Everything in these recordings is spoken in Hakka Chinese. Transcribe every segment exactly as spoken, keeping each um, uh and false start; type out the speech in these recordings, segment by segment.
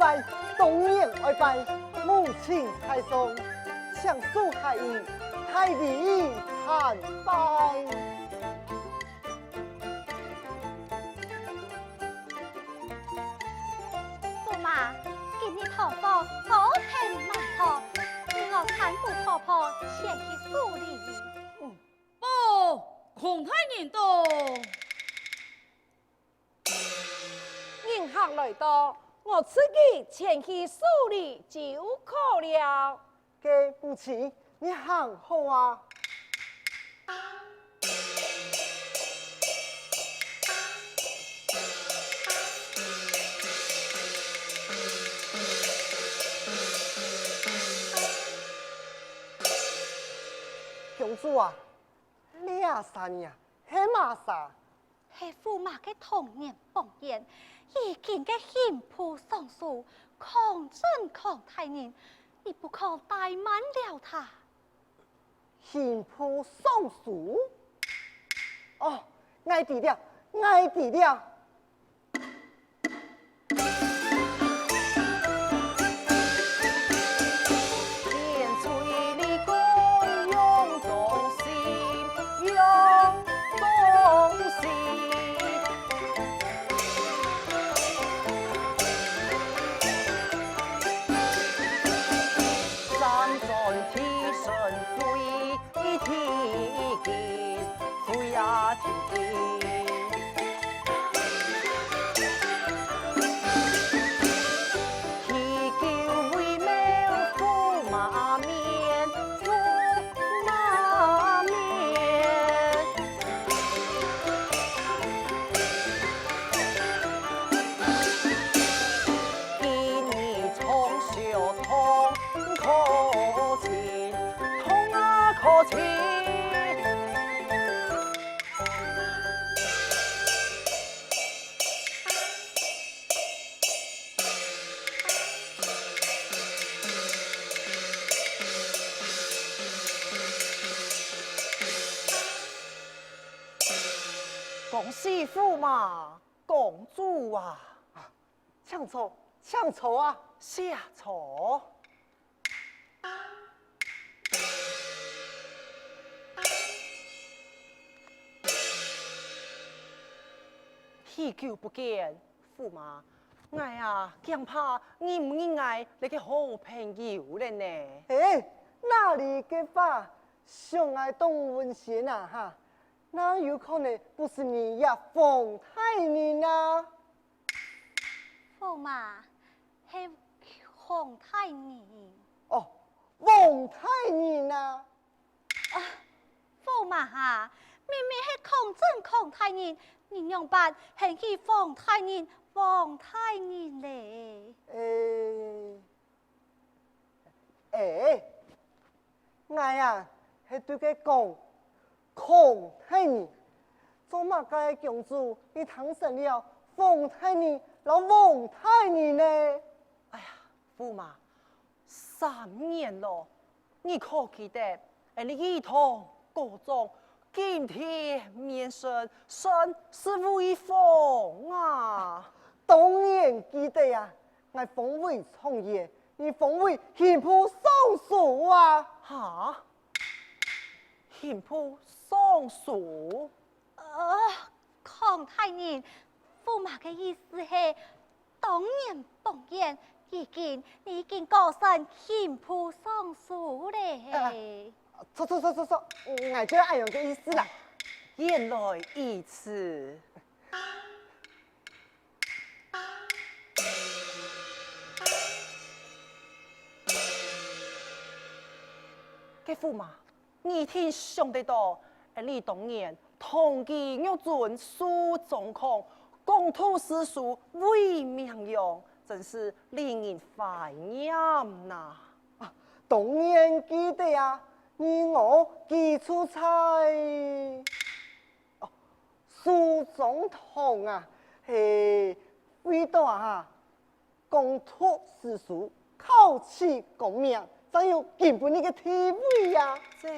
拜，當然愛拜，母親在上，請屬下以大禮參拜。駙馬，今日桃花好聽滿堂，你我參姑婆婆前去送禮。嗯。報，孔大人到。 人客來到，我自己前去送禮就可了。該母親，你行好啊！公主啊，這儕啊，係麼儕？ 係駙馬个童年朋友，如今个刑部尚書，孔正孔大人，你不可怠慢了他。刑部尚書？哦，𠊎知了，𠊎知了。 恭喜駙馬，公主啊！請坐，請坐啊！謝坐。 許久不見，駙馬，𠊎啊，驚怕你毋認𠊎這個好朋友了呢。欸，哪裡个話，想𠊎當溫馨啊哈！哪有可能不識你這黃大人啊？駙馬，係黃大人。哦，黃大人啊！ 啊，駙馬啊，明明係孔正孔大人，你仰般喊起黃大人、黃大人咧？欸，欸，𠊎啊，係對佢講，孔大人，做麼个公主你聽成了黃大人摎黃大人呢？哎呀，駙馬， 三年囉，你可記得，𠊎俚一同歌頌，今天面聖，勝似威風啊！當然記得啊，𠊎封為狀元，你封為刑部尚書啊！哈？刑部尚書？呃，孔大人，駙馬个意思係， 當年傍晚，如今你已經過升刑部尚書咧。啊，著著著著著，𠊎就恁樣个意思啦。原來如此。該駙馬， 你定想得到，𠊎俚當年同居玉尊壽宗康，共讀詩書為名揚，真是令人懷念哪！啊，當然記得啊，你我居住在，哦，壽宗堂啊，嘿，為著啊， 共讀詩書，考取功名，正有今晡日个地位啊！這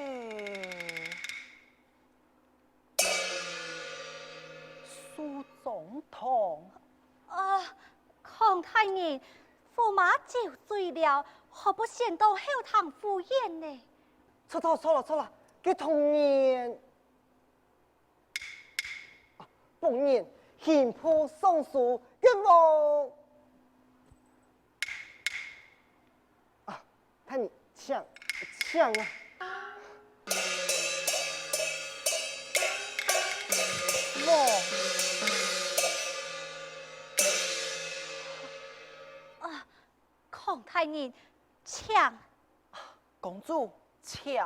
壽宗堂。啊，孔大人，駙馬酒醉了，何不先到後堂赴宴呢？著，著，著了，著了，該當然，啊，本人刑部尚書冤枉。啊，大人，請，請啊。我。啊， 康大人，請。公主，請。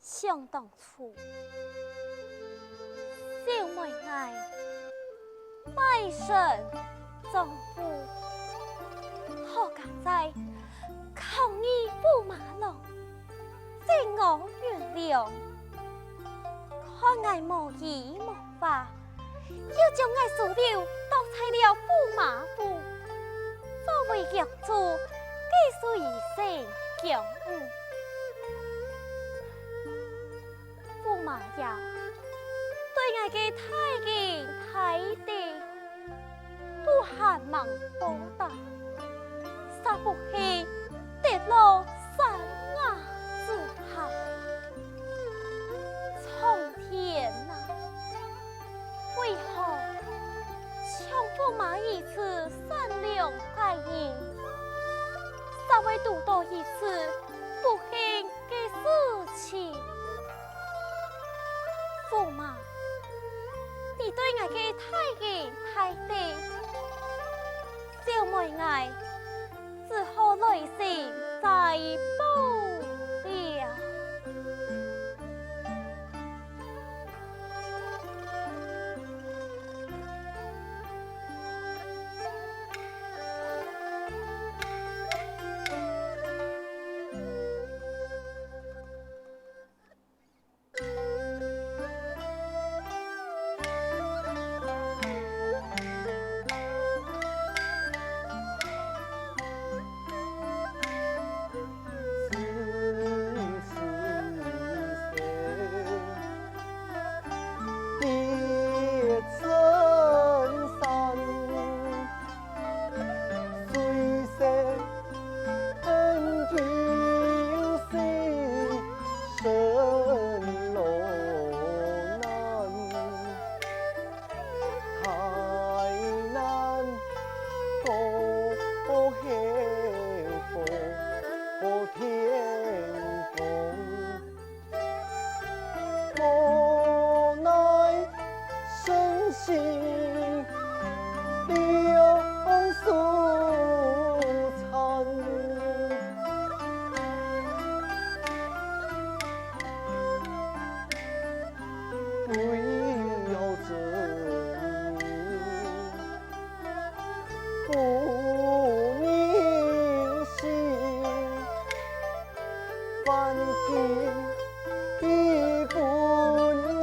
想當初，小妹𠊎賣身葬父，討家財，抗議駙馬郎，分我懸梁。看𠊎無依無 話，又將𠊎收留到在了駙馬府，作為獄卒，繼續一生享用。駙馬爺對𠊎个大恩大德， 都還吂報答，煞不幸跌落山崖之下。蒼天啊，為何像駙馬如此善良个人，煞會堵到如此不幸个事情？駙馬， 你對𠊎个大恩大德，小妹𠊎只好來生再報了。不忍心，万金已分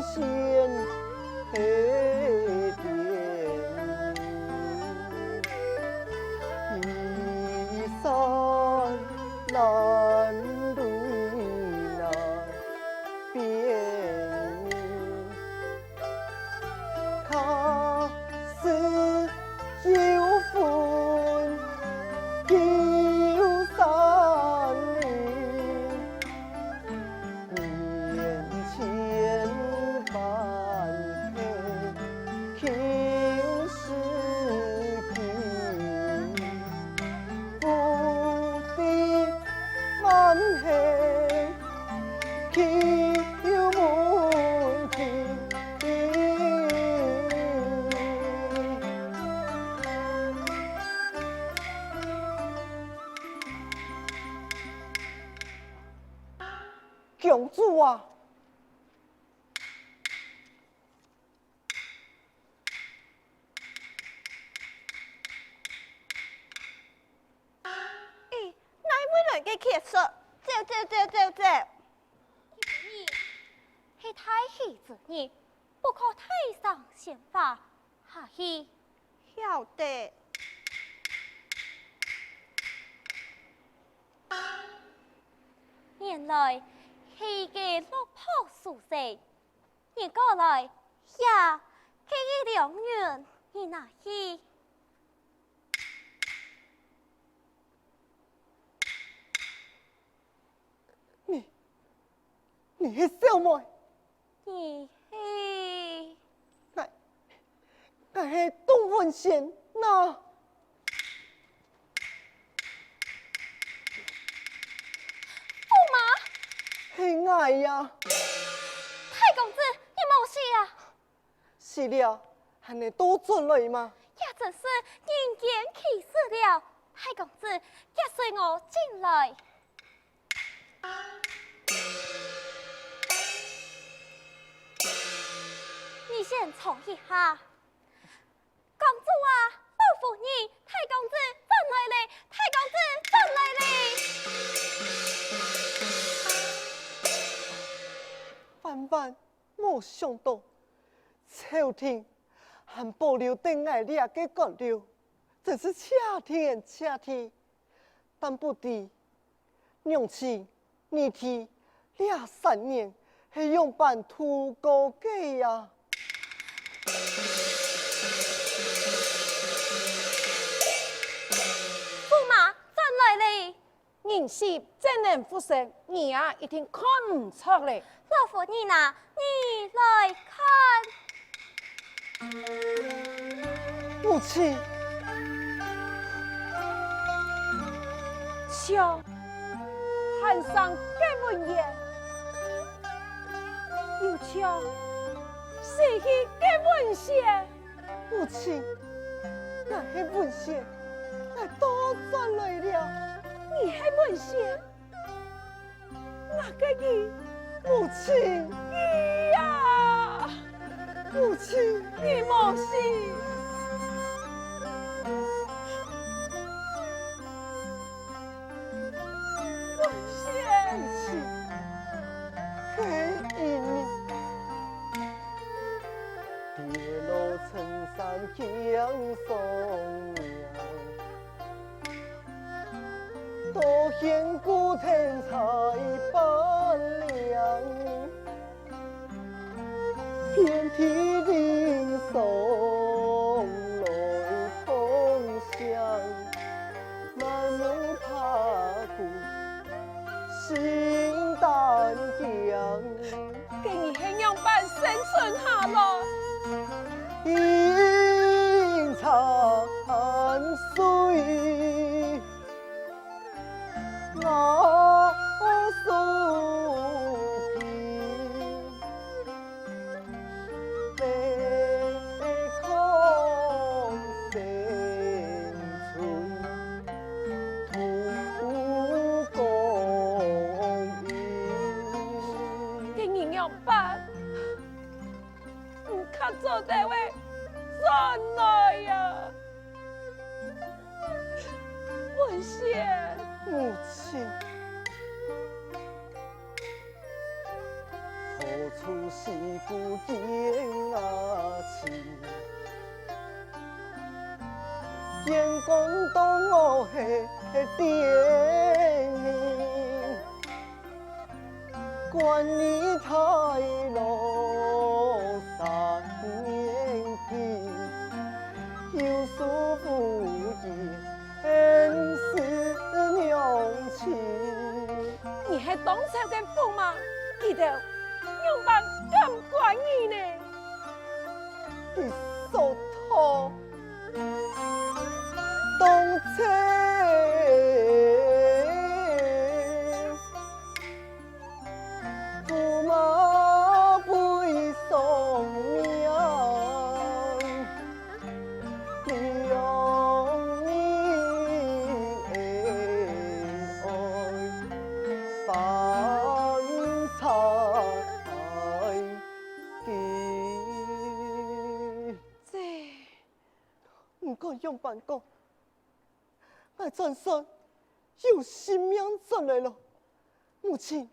仙配点，移山难对难辨明。 他是有分九山林，面前半片旧时景，无比万黑 岂有门庭。公主啊！ 咦，哪位來个乞食？走，走，走，走，走！今日係大喜之日，不可大聲喧嘩，下去。曉得。原來係个落魄書生，你過來，呀，這一兩銀，你拿去。 你，你係小妹？你係？𠊎，𠊎係董文仙吶。駙馬！係𠊎呀。大公子，你無死啊？ 死了，還會倒轉來嗎？這真是人間奇事了！大公子，遽隨我進來。你先坐一下。公主啊，老夫人，大公子轉來咧！大公子轉來咧！萬萬 無想到，朝廷還保留等𠊎這个官僚，真是謝天謝地。但不知，娘親，你知這三年係仰般度過个呀？駙馬，轉來咧！ 人死正能復生，你啊一定看毋著咧。老夫人啊，你來看。母親。像還生个文言，又像死去个文仙。 母親，𠊎係文仙，𠊎倒轉來了。你係文仙？𠊎个人，母親。你呀！母親，你無死。 文仙。母親，該一日，跌落深山驚霜涼，到懸古亭採白簍。 遍地靈草來芳香，滿目爬過心丹槳。該你係仰般生存下來？陰山水 老樹根，被仙。母亲。 你係當朝个駙馬，佢兜仰般敢管你呢？你所託當朝。 這，毋管仰般講， 𠊎總算有性命轉來咯。母親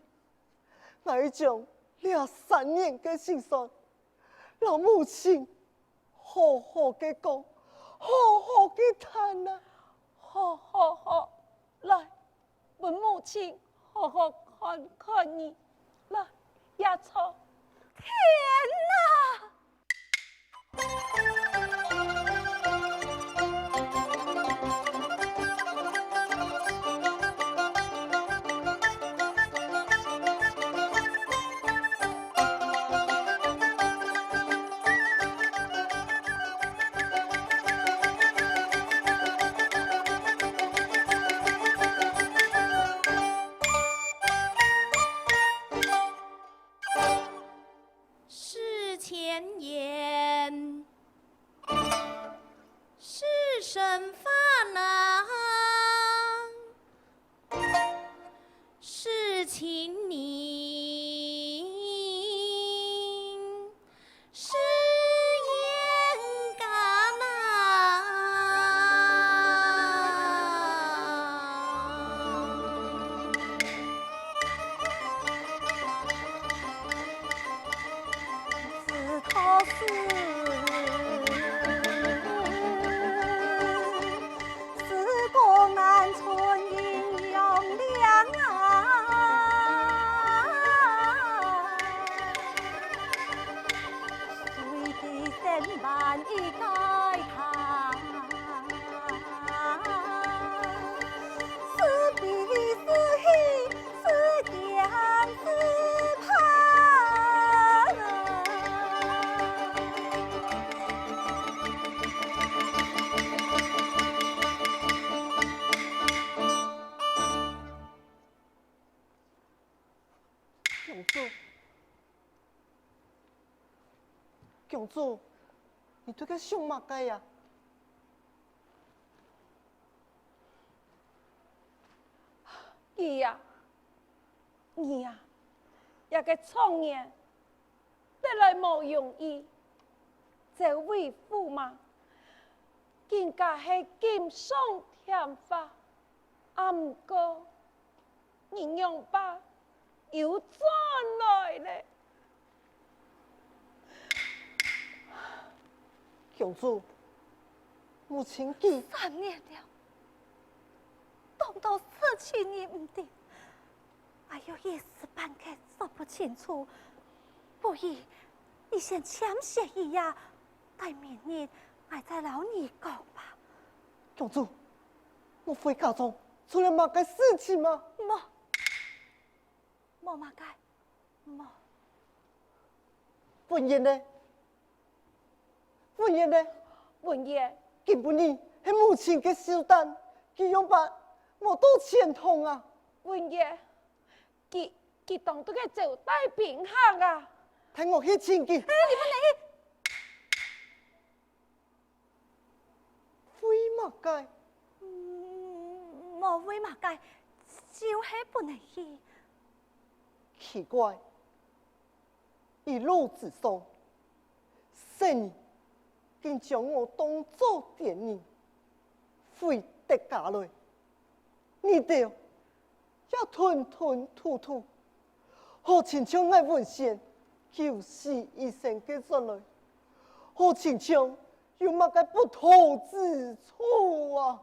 ，𠊎愛將這三年个辛酸，摎母親好好个講，好好个談啊！好，好，好，來，分母親好好看看你。來，也坐。天哪！ 世前言，世生发难，世情凝，世言 公主，公主，你在該想麼个呀？佢呀，你呀，這个狀元得來無容易，這位駙馬更加係錦上添花。啊，毋過， 你仰般又轉來咧？公主，母親佢……三年了，當多事情你毋知，還有一時半刻說不清楚，不如你先暫歇一下，待明日𠊎再摎你講吧。公主， 莫非家中出了麼个事情嗎？無，無麼个，無。文焱呢？文焱呢？文焱。今晡日係母親个壽誕，佢仰般無到錢塘啊？文焱，佢，佢當在該招待賓客啊。待𠊎去尋佢。哎，你不能去。 為麼个？嗯，無為麼个，就係不能去。奇怪，一路之上，世人竟將我當作癲人，回得家來，你兜也吞吞吐吐，好親像𠊎文仙九死一生个轉來，好親像有麼个不討之處啊！